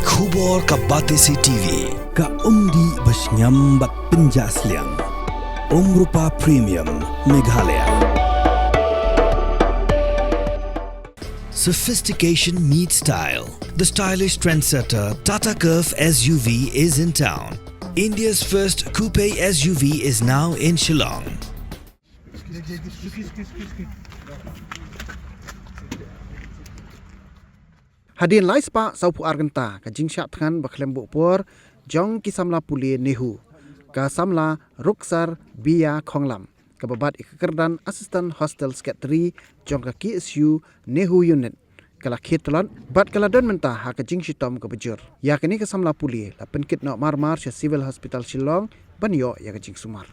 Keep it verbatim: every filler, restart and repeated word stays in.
Khubor ka Batesi T V, ka umdih ba shngiam bad pynjah sliang. Umrupa Premium, Meghalaya. Sophistication meets style. The stylish trendsetter Tata Curvv S U V is in town. India's first coupe S U V is now in Shillong. Hadien lai spah sawphew ar kynta ka jingshah thngan ba khlem buh por jong ki samla pule NEHU, ka samla Ruksar Biya Khonglam, kaba bat ïa ka kyrdan Assistant Hostel Secretary jong ka K S U NEHU Unit, ka la khie tlot bad ka la don mynta ha ka jingshitom kaba jur. Ïa kane ka samla pule la pynkit noh mar mar sha Civil Hospital Shillong ban ïoh ïa ka jingsumar.